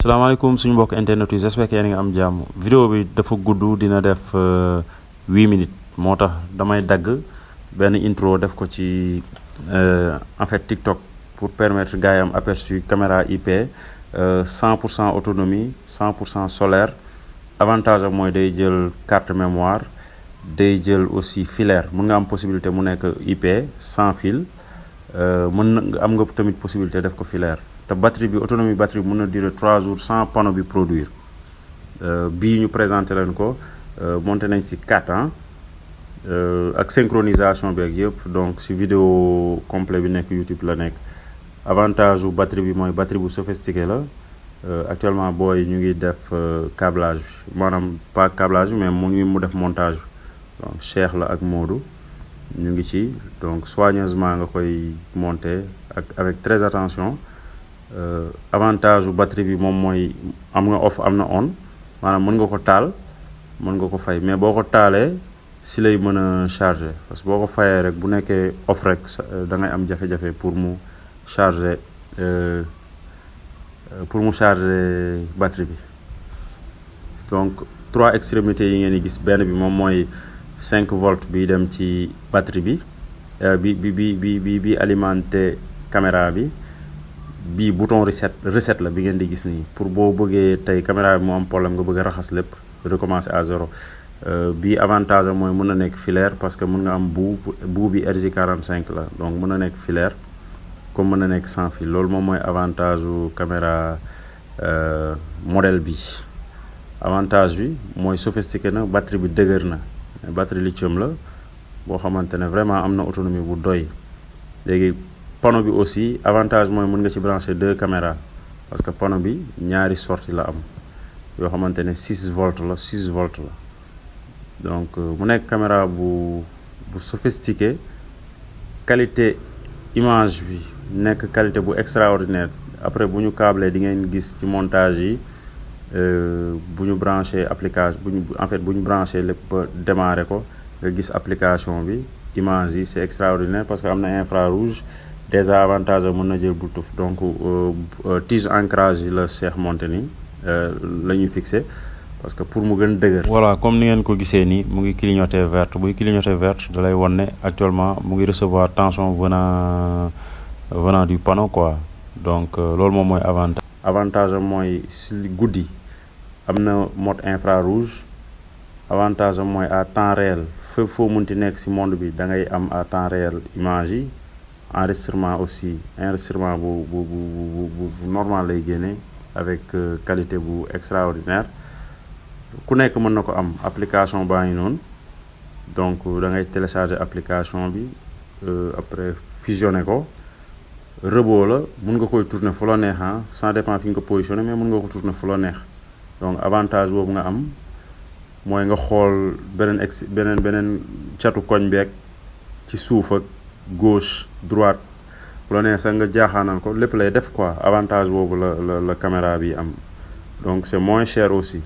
salaamaaleykum suñu mbokk internet yi j'espère que yéen a ngi am jàmm vidéo bi dafa gudd dina def 8 minutes moo tax damay dagg benn intro def ko ci en fait TikTok pour permettre gars yi am aperçu caméra IP 100% autonomie 100% solaire avantage am mooy day jël carte mémoire day jël aussi filaire mën nga am possibilité mu nekk IP sans fil mën na am nga tamit possibilité def ko filaire te batterie bi autonomie batterie bi mën na durer 3 jours sans panneau bi produire bii ñu présenté leen ko monté nañ ci 4 ans ak synchronisation bi ak yëpp donc ci vidéo complet bi nekk YouTube la nekk avantage bu batterie bi mooy batterie bu sophistiqué la actuellement booy ñu ngi def câblage bi maanaam pas câblage mais mu def montage donc Cheikh la ak Modou ñu ngi ci donc soigneusement nga koy monter avec très attention avantage bu batterie bi moom mooy am nga off am na on maanaam mën nga ko taal mën nga ko fay mais boo ko taalee si lay mën a charger parce que boo ko fayee rek bu nekkee off rek da ngay am jafe-jafe pour mu charger batterie bi donc 3 extrémités yi ngeen di gis benn bi moom mooy 5 volts bi dem ci batterie bi alimenté caméra bi bii bouton reset la bi ngeen di gis nii pour boo bëggee tey caméra bi mu am problème nga bëgg a raxas lépp recommencer à zéro bii avantage am mooy mën na nekk filaire parce que mën nga am bout bi RJ45 la donc mën na nekk filaire comme mën na nekk sans fil loolu moom mooy avantage u caméra modèle bi avantage bi mooy sophistiqué na batterie bi dëgër na batterie lithium la boo xamante ne vraiment am na autonomie bu doy léegi panneau bi aussi avantage mooy mën nga ci brancher 2 caméras parce que panneau bi ñaari sortie la am yoo xamante ne 6 volts la donc mu nekk caméra bu sophistiqué qualité image bi nekk qualité bu extraordinaire après bu ñu câblé di ngeen gis ci montage yi bu ñu branché application bu ñu branché lépp ba démarré ko nga gis application bi image yi c'est extraordinaire parce que am na infrarouge déjà avantage mën na jël Bluetooth donc tige ancrage yi la Cheikh monté nii la ñuy fixé parce que pour mu gën dëgër. voilà comme ni ngeen ko gisee nii mu ngi clignoter verte buy clignoter verte da lay wan ne actuellement mu ngi recevoir tension venant du panneau quoi donc loolu moom mooy avantage am mooy si guddi am na mode infrarouge avantage am mooy à temps réel fépp foo munti nekk si monde bi da ngay am à temps réel image yi. enregistrement bu normal lay génne avec qualité bu extraordinaire ku nekk mën na ko am application baa ngi noonu donc da ngay télécharger application bi après fusionner ko robot la mën nga koy tourner fu la neex ça dépend fi nga ko positionner mais mën nga ko tourner fu la neex donc avantage boobu nga am mooy nga xool beneen catu koñ beeg ci suuf ak gauche droite bu la nee sax nga jaaxaanal ko lépp lay def quoi avantage boobu la caméra bi am donc c'est moins cher aussi